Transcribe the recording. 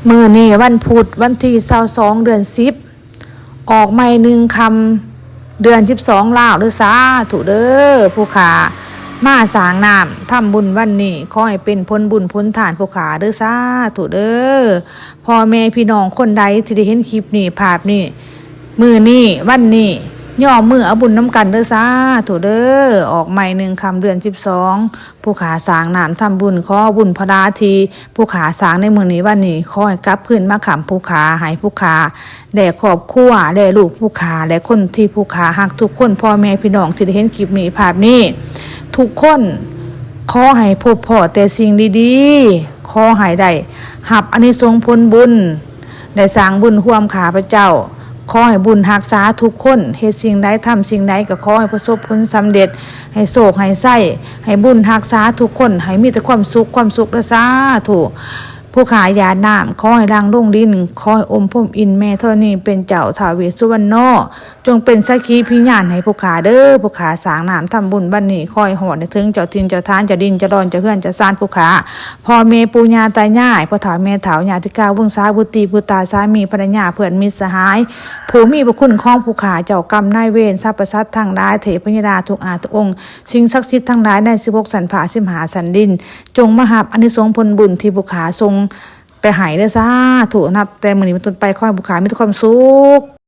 ມື້ນີ້ວັນພຸດ ວັນທີຊາວສອງ ເດືອນສິບ ອອກໃໝ່ໜຶ່ງຄ່ຳ ເດືອນສິບສອງລາວເດີ ສາທຸເດີ. ຜູ້ຂ້າມາສ້າງນ້ຳທຳບຸນວັນນີ້ ຂໍໃຫ້ເປັນຜົນບຸນຜົນທານຜູ້ຂ້າເດີ ສາທຸເດີ. ພໍ່ແມ່ພີ່ນ້ອງຄົນໃດທີ່ໄດ້ເຫັນຄລິບນີ້ ພາບນີ້ ມື້ນີ້ ວັນນີ້ ຍ້ອມມືເອົາບຸນນຳກັນເດີ ສາທຸເດີ. ອອກໃໝ່ໜຶ່ງຄ່ຳ ເດືອນສິບສອງ ຜູ້ຂ້າສ້າງນ້ຳທຳບຸນ ຂໍບຸນພະລາທີ່ຜູ້ຂ້າສ້າງໃນມື້ນີ້ວັນນີ້ ຂໍໃຫ້ກັບຄືນມາຄ້ຳຜູ້ຂ້າ ໃຫ້ຜູ້ຂ້າ ແລະ ຄອບຄົວ ແລະ ລູກຜູ້ຂ້າ ແລະ ຄົນທີ່ຜູ້ຂ້າຮັກທຸກຄົນ ພໍ່ແມ່ພີ່ນ້ອງທີ່ໄດ້ເຫັນຄລິບນີ້ ພາບນີ້ ທຸກຄົນ ຂໍໃຫ້ພົບພໍ້ແຕ່ສິ່ງດີໆ ຂໍໃຫ້ໄດ້ຮັບອານິສົງຜົນບຸນ ໄດ້ສ້າງບຸນຮ່ວມຂ້າພະເຈົ້າ. ຂໍໃຫ້ບຸນຮັກສາທຸກຄົນ ເຮັດສິ່ງໃດ ທຳສິ່ງໃດ ກໍຂໍໃຫ້ປະສົບຜົນສຳເລັດ ໃຫ້ໂຊກໃຫ້ໄຊ ໃຫ້ບຸນຮັກສາທຸກຄົນ ໃຫ້ມີແຕ່ຄວາມສຸກ ຄວາມສຸກເດີ ສາທຸ. ຜູ້ຂ້າຢາດນ້ຳ ຂໍໃຫ້ຫຼັ່ງລົງດິນ ຂໍໃຫ້ອົມພົມອິນ ແມ່ທໍນີເປັນເຈົ້າ ທ້າວເວດສຸວັນໂນ ຈົ່ງເປັນສັກຂີພິຍານໃຫ້ຜູ້ຂ້າເດີ. ຜູ້ຂ້າສ້າງນ້ຳທຳບຸນວັນນີ້ ຂໍໃຫ້ຮອດໃຫ້ເຖິງເຈົ້າຖິ່ນເຈົ້າຖານ ເຈົ້າດິນເຈົ້າດອນ ເຈົ້າເຮືອນເຈົ້າຊານຜູ້ຂ້າ ພໍ່ແມ່ປູ່ຍ່າຕາຍາຍ ພໍ່ເຖົ້າແມ່ເຖົ້າ ຍາຕິກາວົງສາ ບຸດຕີບຸດຕາ ສາມີພັນລະຍາ ເພື່ອນມິດສະຫາຍ ຜູ້ມີພະຄຸນຂອງຜູ້ຂ້າ ເຈົ້າກຳນາຍເວນ ສັບພະສັດທັງຫຼາຍ ເທບພະຍາດາທຸກອາດທຸກອົງ ສິ່ງສັກສິດທັງຫຼາຍໃນສິບຫົກຊັ້ນຟ້າ ສິບຫ້າຊັ້ນດິນ ຈົ່ງມາຮັບອານິສົງຜົນບຸນທີ່ຜູ້ຂ້າສົ່ງໄປໃຫ້ເດີ ສາທຸ. ນັບແຕ່ມື້ນີ້ເປັນຕົ້ນໄປ ຂໍໃຫ້ຜູ້ຂ້າມີແຕ່ຄວາມສຸກ